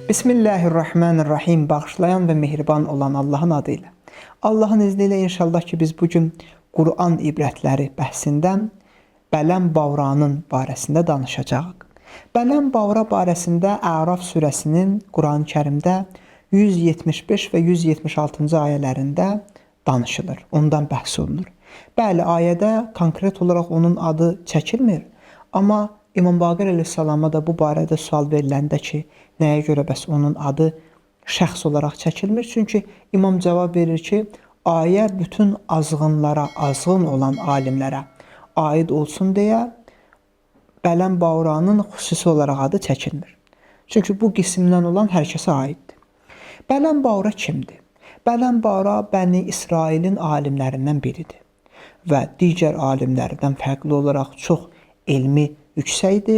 Bismillahirrahmanirrahim. Bağışlayan və mehriban olan Allahın adı ilə. Allahın izni ilə inşallah ki biz bugün Quran ibrətləri bəhsindən Bələm Bavranın barəsində danışacağıq. Bələm Bavra barəsində Əraf surəsinin Quran-Kərimdə 175 və 176-cı ayələrində danışılır. Ondan bəhs olunur. Bəli, ayədə konkret olaraq onun adı çəkilmir, amma İmam Baqir əleyhissalama da bu barədə sual veriləndə ki, nəyə görə bəs onun adı şəxs olaraq çəkilmir? Çünki imam cavab verir ki, ayə bütün azğınlara, azğın olan alimlərə aid olsun deyə Bələm Bavranın xüsusi olaraq adı çəkilmir. Çünki bu qismdən olan hər kəsə aiddir. Bələm Bavra kimdir? Bələm Bavra Bəni İsrailin alimlərindən biridir və digər alimlərdən fərqli olaraq çox elmi yüksək idi,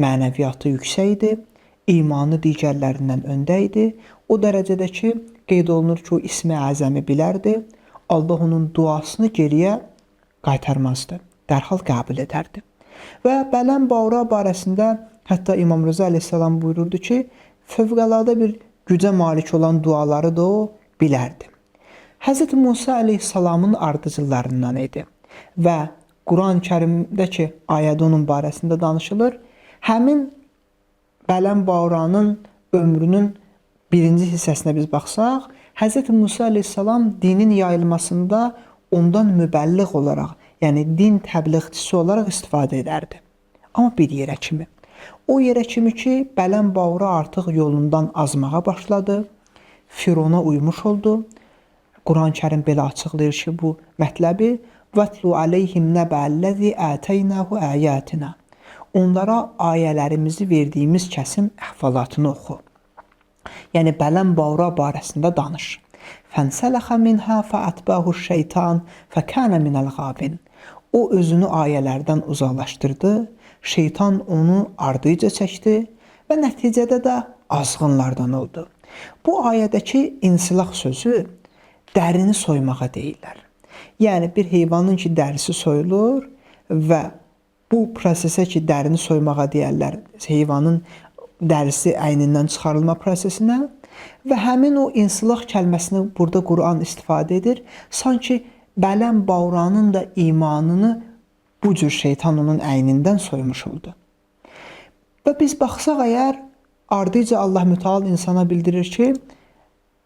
mənəviyyatı yüksək idi, imanı digərlərindən öndə idi. O dərəcədə ki, qeyd olunur ki, o İsmi Əzəmi bilərdi. Allah onun duasını geriyə qaytarmazdı. Dərhal qəbul edərdi. Və Bələm Bavra barəsində hətta İmam Rıza əleyhissalam buyururdu ki, fövqəladə bir gücə malik olan duaları da o bilərdi. Həzrət Musa əleyhissalamın ardıcıllarından idi və Quran-Kərimdə ki, ayədə onun barəsində danışılır, həmin Bələm Bavranın ömrünün birinci hissəsinə biz baxsaq, Həzrət Musa əleyhissalam dinin yayılmasında ondan mübəlliğ olaraq, yəni din təbliğçisi olaraq istifadə edərdi. Amma bir yerə kimi. O yerə kimi ki, Bələm Bavra artıq yolundan azmağa başladı, Firona uymuş oldu. Quran-Kərim belə açıqlayır ki, bu mətləbi "Vətlu aleyhim nəbə'əlləzi əteynahu ayatina." Onlara ayələrimizi verdiyimiz kəsin əhvalatını oxu. Yəni Bələm Bavra barəsində danış. Fənsələxə minha fəətbəhu şeytan fəkənə minəl qabin. O özünü ayələrdən uzaqlaşdırdı, şeytan onu ardıca çəkdi və nəticədə də azğınlardan oldu. Bu ayədəki insilah sözü dərini soymağa deyirlər. Yəni bir heyvanın ki dərisi soyulur və bu prosesə ki dərini soymağa deyərlər, heyvanın dərisi əynindən çıxarılma prosesinə və həmin o insilah kəlməsini burada Quran istifadə edir. Sanki Bələm Bavranın da imanını bu cür şeytan onun əynindən soymuş oldu. Və biz baxsaq əgər, ardıca Allah mütəal insana bildirir ki,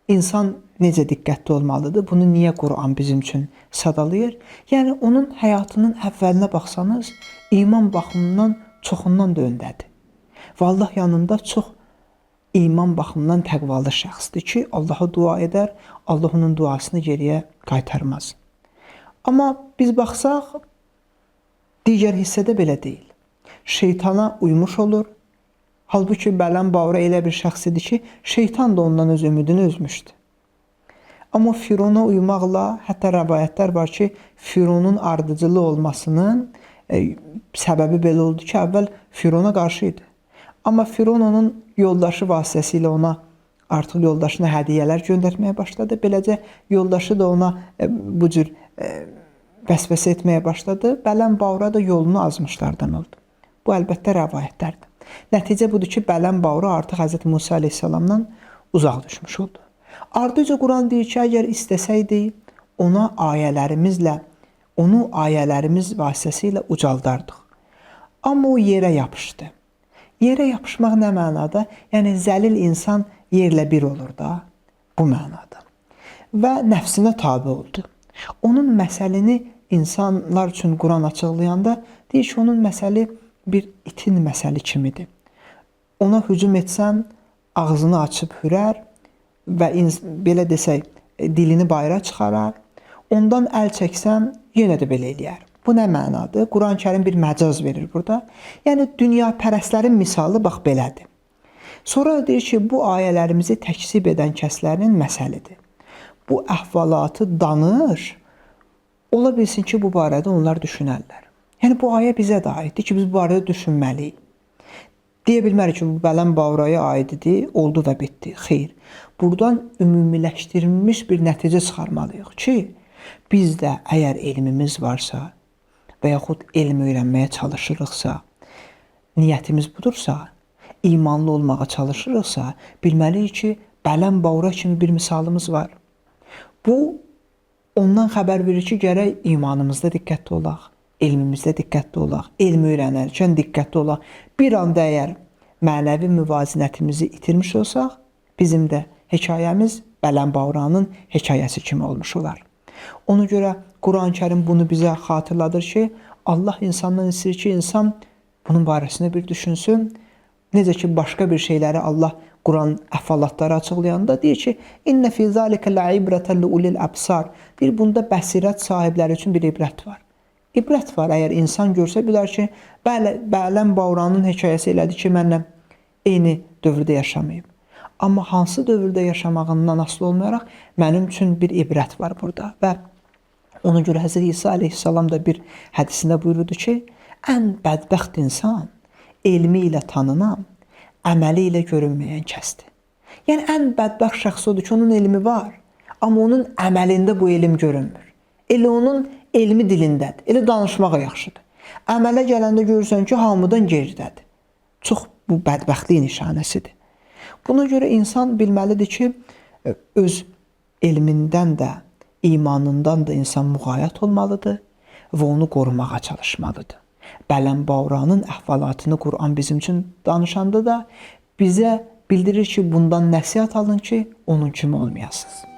insan necə diqqətli olmalıdır? Bunu niyə Quran bizim üçün sadalayır? Yəni onun həyatının əvvəlinə baxsanız, iman baxımından çoxundan da öndədir. Və Allah yanında çox iman baxımından təqvalı şəxsdir ki, Allaha dua edər, Allah onun duasını geriyə qaytarmaz. Amma biz baxsaq, digər hissədə belə deyil. Şeytana uymuş olur. Halbuki Bələm Bavra elə bir şəxs idi ki, şeytan da ondan öz ümidini üzmüşdü. Amma Firona uymaqla, hətta rəvayətlər var ki, Fironun ardıcılı olmasının səbəbi belə oldu ki, əvvəl Firona qarşı idi. Amma Firon onun yoldaşı vasitəsilə ona artıq yoldaşına hədiyyələr göndərməyə başladı. Beləcə yoldaşı da ona bu cür vəsvəsə etməyə başladı. Bələm Bavra da yolunu azmışlardan oldu. Bu əlbəttə rəvayətlərdir. Nəticə budur ki, Bələm Bavra artıq Həzrət Musa əleyhissalamdan uzaq düşmüş oldu. Ardıca Quran deyir ki, əgər istəsəydi, ona ayələrimizlə, onu ayələrimiz vasitəsilə ucaldardıq. Amma o yerə yapışdı. Yerə yapışmaq nə mənada? Yəni zəlil insan yerlə bir olur da, bu mənada. Və nəfsinə tabe oldu. Onun məsəlini insanlar üçün Quran açıqlayanda deyir ki, onun məsəli bir itin məsəli kimidir. Ona hücum etsən, ağzını açıb hürər və belə desək, dilini bayıra çıxarar. Ondan əl çəksən, yenə də belə eləyər. Bu nə mənadır? Quran-Kərim bir məcaz verir burada. Yəni dünyapərəstlərin misalı bax belədir. Sonra deyir ki, bu ayələrimizi təkzib edən kəslərin məsəlidir. Bu əhvalatı danış, ola bilsin ki, bu barədə onlar düşünərlər. Yəni bu ayə bizə də aiddir ki, biz bu barədə düşünməliyik. Deyə bilmərik ki, bu Bələm Bavraya aid idi, oldu və bitdi. Xeyr. Buradan ümumiləşdirilmiş bir nəticə çıxarmalıyıq ki, biz də əgər elmimiz varsa və yaxud elm öyrənməyə çalışırıqsa, niyyətimiz budursa, imanlı olmağa çalışırıqsa, bilməliyik ki, Bələm Baura kimi bir misalımız var. Bu, ondan xəbər verir ki, gərək imanımızda diqqətli olaq, elmimizdə diqqətli olaq, elm öyrənərkən diqqətli olaq. Bir anda əgər mənəvi müvazinətimizi itirmiş olsaq, bizim də hekayəmiz Bələm Bauranın hekayəsi kimi olmuş olar. Ona görə Quran-Kərim bunu bizə xatırladır ki, Allah insandan istəyir ki, insan bunun barəsində bir düşünsün. Necə ki, başqa bir şeyləri Allah Quran əhvalatları açıqlayanda deyir ki, İnnə fi zəlikə ləibrətən liulil əbsar. Deyir, bunda bəsirət sahibləri üçün bir ibrət var. İbrət var. Əgər insan görsə bilər ki, bəli, Bələm Bauranın hekayəsi elədir ki, mənlə eyni dövrdə yaşamayıb. Amma hansı dövrdə yaşamağından asılı olmayaraq mənim üçün bir ibrət var burada. Və ona görə Həzrət İsa əleyhissalam da bir hədisində buyurdu ki, ən bədbəxt insan elmi ilə tanınan, əməli ilə görünməyən kəsdir. Yəni ən bədbəxt şəxs odur ki, onun elmi var, amma onun əməlində bu elm görünmür. Elə onun elmi dilindədir, elə danışmağa yaxşıdır. Əmələ gələndə görürsən ki, hamıdan geridədir. Çox bu bədbəxtlik nişanəsidir. Buna görə insan bilməlidir ki, öz elmindən də, imanından da insan müğayət olmalıdır və onu qorumağa çalışmalıdır. Bələm Bauranın əhvalatını Quran bizim üçün danışanda da bizə bildirir ki, bundan nəsihət alın ki, onun kimi olmayasınız.